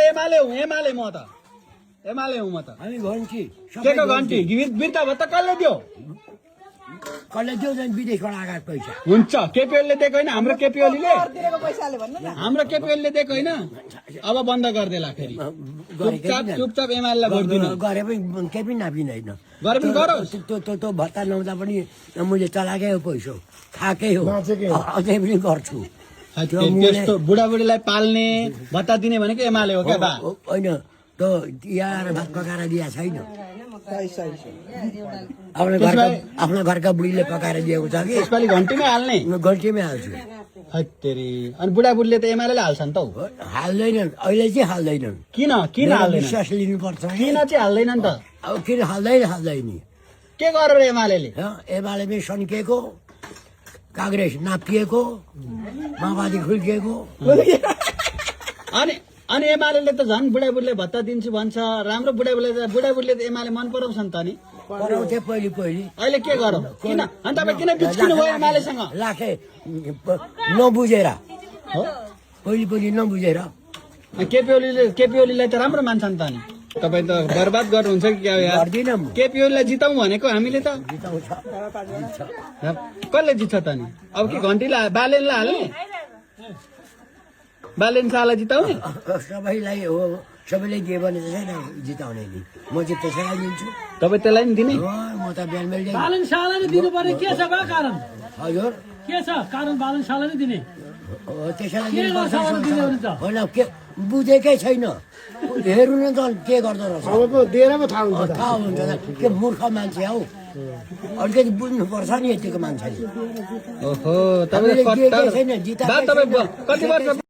एमाले हुँ एमाले म त एमाले हुँ म त हामी घन्टी के को घन्टी बिर्ता भत्ता कसले दियो कसले दियो झन् विदेशबाट आएको पैसा हुन्छ केपीओलीले दिएको होइन हाम्रो केपीओलीले हाम्रो केपीओलीले दिएको होइन अब बन्द गरिदेला फेरि चुपचाप एमालेलाई भोट दिनु गरे पनि केही पनि नापिँदैन गरे पनि गरोस् त्यो भत्ता नहुँदा पनि मैले चलाएकै हो पैसा खाएकै हो अझै पनि गर्छु त्यस्तो बुढाबुढीलाई पाल्ने भत्ता दिने भनेको एमाले हो क्या बा होइन त्यो यहाँ भात पकाएर दिएको छैन आफ्नो घरका बुढीले पकाएर दिएको छ कि यसपालि घन्टीमै हाल्ने घन्टीमै हाल्छु हत्तेरी अनि बुढाबुढीले त एमाले हाल्छ नि त हाल्दैनन् अहिले चाहिँ हाल्दैनन् किन किन हाल्दैन विश्वास लिनुपर्छ किन चाहिँ हाल्दैन नि त अब किन हाल्दैन के गरेर एमाले एमालेमै सन्किएको काङ्ग्रेस नापिएको माओवादी खुल्किएको अनि अनि एमाले त झन् बुढाबुढीले भत्ता दिन्छु भन्छ राम्रो बुढाबुढीले त एमाले मन पराउँछ नि त नि पराउँथे पहिले अहिले के गरौँ किन अनि तपाईँ किन बिच्किनु भयो एमालेसँग लाखे नबुझेर हो पहिले नबुझेर केपीओलीलाई त राम्रो मान्छ नि त नि तपाईँ त बर्बाद गर्नुहुन्छ कि क्या यार केपीओलीलाई जिताउँ भनेको हामीले त कसले जित्छ त नि अब के घन्टीलाई बालेनलाई हाल्ने बालेन शाहलाई जिताउने सबैलाई हो सबैले दियो भने छैन जिताउने नि म चाहिँ त्यसैलाई दिन्छु तपाईँ त्यसलाई नि दिने म त बिहान बेलुका बालन शाहलाई नै दिनुपर्ने के छ बा कारण हजुर के छ कारण बालन शाहलाई नै दिने त्यसैलाई के गर्छ भने दिने हो नि त होइन के बुझेकै छैन हेर्नु न त के गर्दो रहेछ थाहा हुन्छ के मूर्ख मान्छे हौ अलिकति बुझ्नुपर्छ नि यतिको मान्छेले ओहो तपाईँ कति वर्ष